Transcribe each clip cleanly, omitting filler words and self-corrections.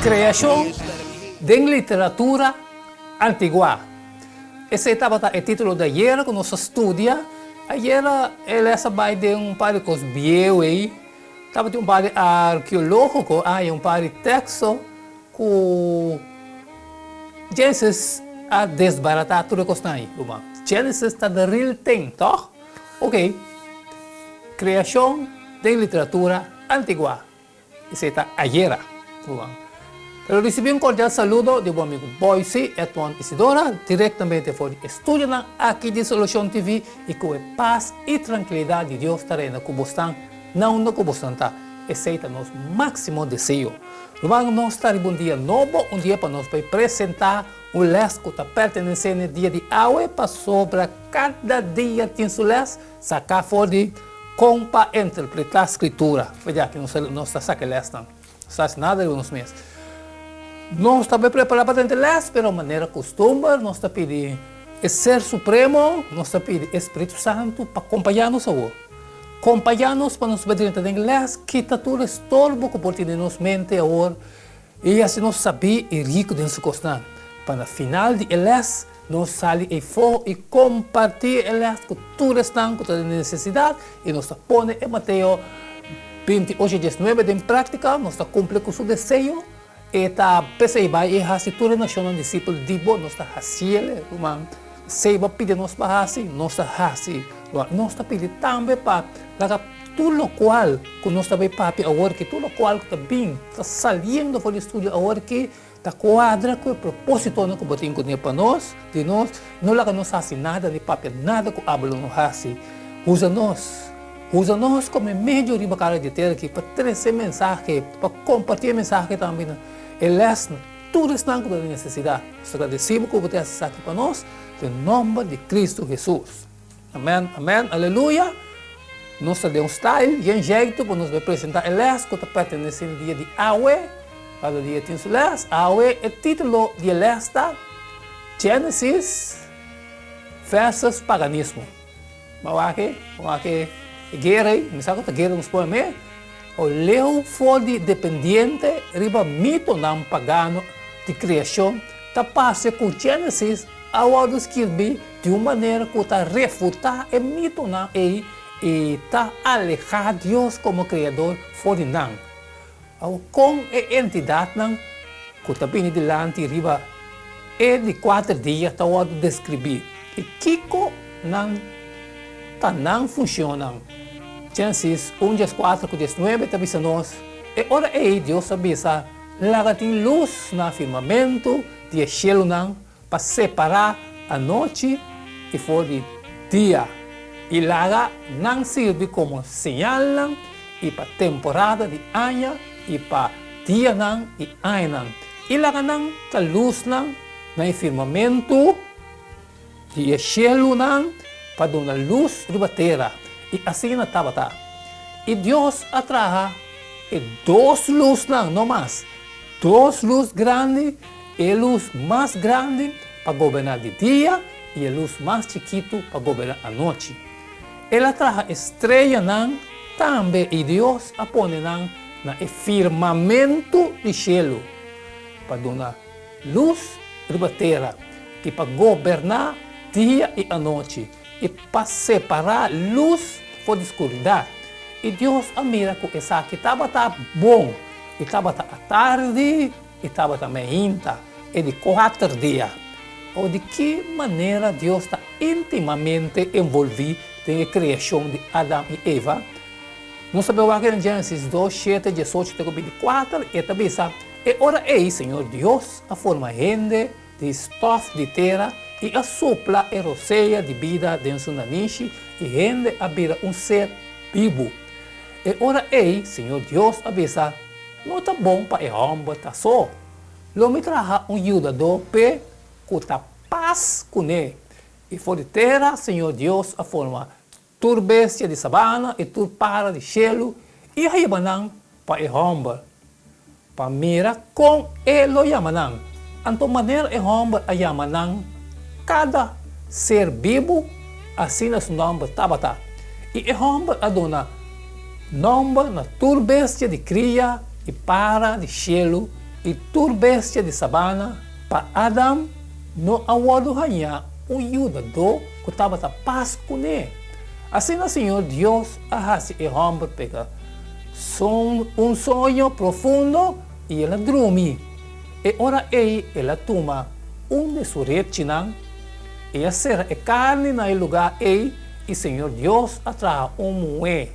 Kreashon den literatura antiguá. Esei tabata e título di ayera ku nos a studia. Ayera e les a bai den un par di kos bieu ei. Tabatin un par di arkeológiko a haña un par di teksto ku Genesis a desbaratá tur e kosnan ei, ruman. Genesis ta the real thing, tòg? Oke, kreashon den literatura antiguá. Esei ta ayera, ruman. Pero risibí un kordial saludo di bo amigu Boyce Edmond Isidora direktamente for di e studionan aki di Solucion TV i ku e pas i trankilidat di Dios ta reina ku bosnan na unda ku bosnan ta. Esei ta nos máksimo deseo. Ruman, nos ta riba un dia nobo, un dia pa nos bai presentá un lès ku ta pertenesé n'e dia di awe pasobra kada dia tin su lès. Saká for di Kon pa Interpretá Skritura. For di aki nos ta saka e lèsnan. Nos ta hasi nada riba nos mes. Nos ta bai prepará pa drenta e lès, pero manera kustumber nos ta pidi e Ser Supremo, nos ta pidi e Spiritu Santu pa kompañá nos awor. Kompañá nos pa nos bai drenta den e lès, kita tur e storbo ku por tin den nos mente awor I hasi nos sabí i riku den su kosnan, pa na final di e lès nos sali eifó i kompartí e lès ku tur esnan ku ta den nesesidat, i nos ta pone e Mateo 28, 19 den práktika, nos ta kumpli ku su deseo, e ta p'esei bai i hasi tur e nashonnan disipel di bo, nos ta hasiel, ruman, esei bo a pidi nos pa hasi, nos ta hasi, ruman, nos ta pidi tambe pa laga. Tur lokual ku nos ta bai papia awor ki, tur lokual ku ta bin, ta saliendo for di studio awor ki, ta kuadra ku e propósitonan ku bo tin kuné pa nos, di nos. No laga nos hasi nada ni papia nada ku abo lo no hasi. Usa nos. Usa nos komo e medio riba kara di tera aki pa trese mensahe, pa kompartí e mensahe tambe na e lèsnan, tur esnan ku ta den nesesidat. Nos ta gradesí bo ku bo ta hasi esaki pa nos, den nòmber di Kristu Hesus. Amen, amen, aleluya! Nos ta den un style yen jeitu pa nos bai presenta e les ku ta pertenese na dia di awe. Kada dia tin su les. Awe e titulo di e les ta Genesis versus Paganismo. Bo a wak e? Bo a wak e guera ei? Mi sa ku ta guera nos pone me. O leu for di dependiente riba mitonan pagano di kreashon ta parse ku Genesis a wòrdu skirbí di un manera ku ta refutá e mitonan ei i ta alehá Dios komo Kreador for di nan. Awor, kon e entidatnan ku ta bini dilanti riba e di kuater dia ta wòrdu deskribí i kiko nan ta nan funshonnan? Génesis un dieskuater ku diesnuebe ta bisa nos, E ora ei Dios a bisa, Laga tin lus na firmamentu di e shelunan pa separá anochi i for di dia, i laga nan sirbi komo señalnan i pa temporada di aña i pa dianan i añanan, i laga nan ta lusnan na e firmamentu di e shelunan pa duna lus riba tera, i asina tabata. I Dios a traha e dos lusnan, no mas, dos lus grandi, E lus mas grandi pa goberná di dia i e lus mas chikitu pa goberná anochi. El a traha e streanan tambe i Dios a pone nan na e firmamentu di shelu pa duna lus riba tera i pa goberná dia i anochi i pa separá lus for di skuridat. I Dios a mira ku esaki tabata bon. I tabata atardi. I tabata meinta e di kuater dia. O di ki manera Dios ta intimamente envolví den e kreashon di Adam i Eva? Nos ta bai wak den Génesis dos, shete, diesocho te ku bintikuater, e ta bisa, E ora ei Señor Dios a forma hende di stòf di tera i a supla e rosea di bida den su nanishi, i hende a bira un ser bibu. E ora ei Señor Dios a bisa, No ta bon pa e hòmber ta so. Lo mi traha un yudadó p'e ku ta pas kuné. I for di tera Señor Dios a forma tur bestia di sabana i tur para di shelu i a hiba nan pa e hòmber, pa mira kon e lo yama nan. Anto manera e hòmber a yama nan kada ser bibu, asina su nòmber tabata. I e hòmber a duna nòmber na tur bestia di kria i para di shelu i tur bestia di sabana, pa Adam no a wòrdu hañá un yudadó ku tabata pas kuné. Asina Señor Dios a hasi e hòmber pega un soño profundo i el a drumi. E ora ei el a tuma un di su repchinan i a sera e karni na e lugá ei i Señor Dios a traha un muhé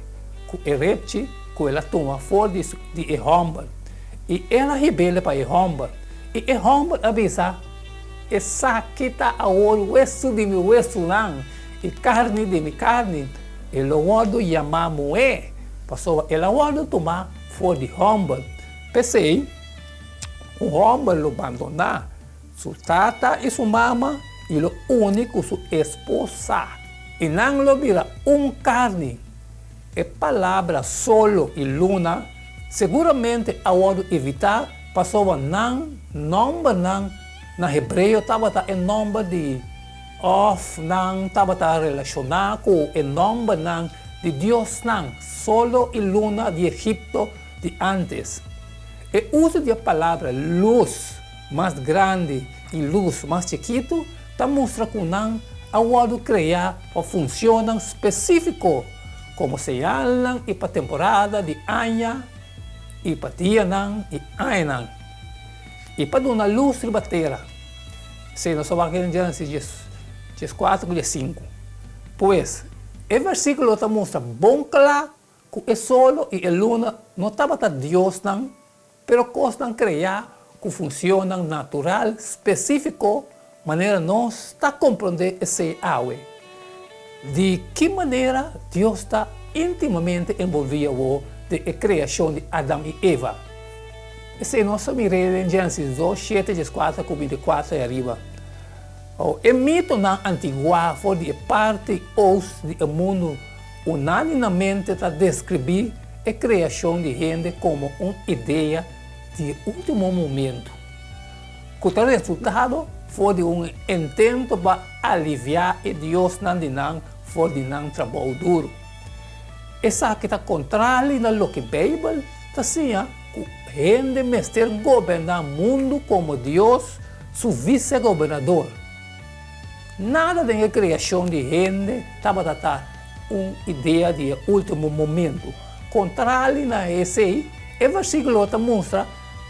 ku e repchi ku el a tuma for di di e hòmber i el a hib'el pa e hòmber. I e hòmber a bisa, Esaki ta awor wesu di mi wesunan i karni di mi karni, e lo wòrdu yamá muhé, pasobra el a wòrdu tumá for di hòmber. P'esei, un hòmber lo bandoná su tata i su mama i lo uni ku su esposa, i nan lo bira un karni. E palabra solo i luna seguramente a wòrdu evitá pasobra nan nòmbernan na hebreo tabata e nòmber di òf nan tabata relashoná ku e nòmbernan di diosnan solo i luna di Egipto di ántes. E uso di e palabra lus mas grandi i lus mas chikitu ta mustra ku nan a wòrdu kreá pa funshonnan spesífiko, komo señalnan i pa temporada di aña i pa dianan i añanan, i pa duna lus riba tera. Esei nos a wak den Génesis dieskuater ku diesinku. Pues, e versíkulo ta mustra bon kla Ku e solo i e luna no tabata diosnan, pero kosnan kreá ku funshonnan natural spesífiko manera nos ta komprondé esei awe. Di ki manera Dios ta íntimamente envolví awor den e kreashon di Adam i Eva? Esei nos a mir'é den Génesis dos, shete, dieskuater ku bintikuater i ariba. E mitonan antiguá for di e parti oost di e mundu Unáninamente ta deskribí e kreashon di hende komo un idea di e último momentu, ku ta resultado for di un intento pa aliviá e diosnan di nan for di nan trabou duru. Esaki ta kontrali na loke Beibel ta siña ku hende mester goberná mundu komo Dios su visegobernador. Nada den e kreashon di hende tabata ta un idea di e último momentu. Kontrali na esei, e versíkulo ta mustra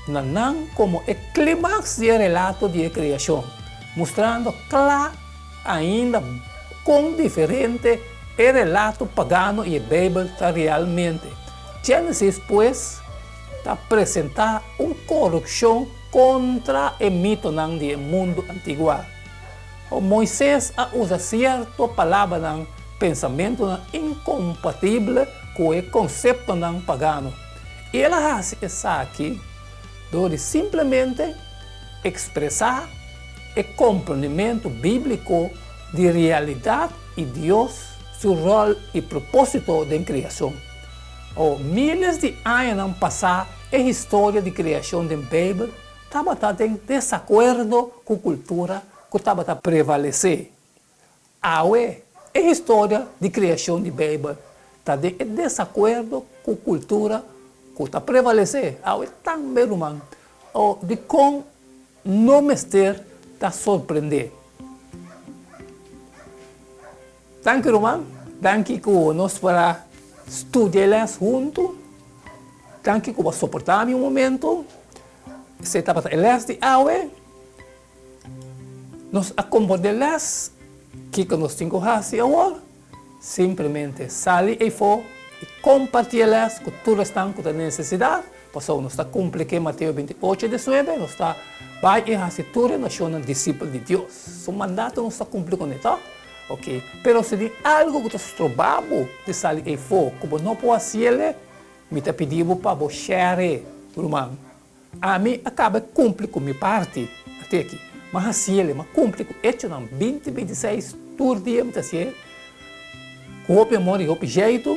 na nan komo e klimaks di e relato di e kreashon, mustrando kla ainda kon diferente e relato pagano i e Beibel ta realmente. Génesis, pues, ta presentá un korupshon kontra e mitonan di e mundu antiguá. Moises a usa sierto palabranan, pensamentunan inkompatible ku e konseptonan pagano, i el a hasi esaki dor di simplemente ekspresá e komprendimentu bíbliko di realidat i Dios su ròl i propósito den kreashon. Míles di añanan pasá e historia di kreashon den Beibel tabata den desakuerdo ku kultura ku tabata prevalesé. Awe, e historia di kreashon di Beibel ta den e desakuerdo ku kultura ku ta prevalesé awe tambe, ruman. O dikon no mester ta sorprendé? Danki ruman, danki ku nos por a studia e les huntu. Danki ku bo a soportá mi un momento. Esei tabata e les di awe. Nos a komprondé les, kiko nos tin ku hasi awor? Simplemente sali eifó i kompartí e les ku tur esnan ku ta den nesesidat, pasobra nos ta kumpli ke Mateo 28, 19, nos ta bai i hasi tur e nashonnan disipel di Dios. Su mandato nos ta kumpli kuné, tòg? Ok, pero si tin algu ku ta stroba bo di sali eifó ku bo no por hasiel, mi ta pidi bo pa bo share, ruman. Ami a kaba e kumpli ku mi parti, ate aki. M'a hasiel, m'a kumpli ku echonan 20, 26, tur dia mi ta hasiel ku hopi amor i hopi jeitu.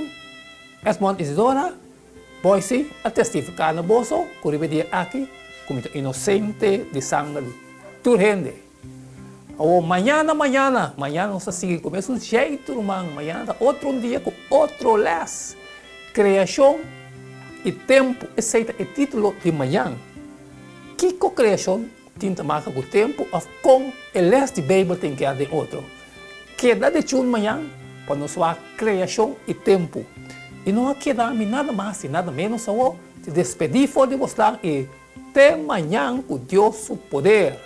Edmond Isidora, Boise a testifiká na boso ku riba e dia aki ku mi ta inosente di sanger di tur hende. Awor mañana, mañana, mañana nos ta sigui ku mesun jeitu ruman, mañana ta otro un dia ku otro lès. Kreashon i tempu, esei ta e título di mañan. Kiko kreashon tin ta maka ku tempu òf kon e lès di Beibel tin keda den otro? Keda di chun mañan pa nos wak kreashon i tempu. I no a keda mi nada mas i nada ménos awor di despedí for di bosnan i te mañan ku Dios su poder.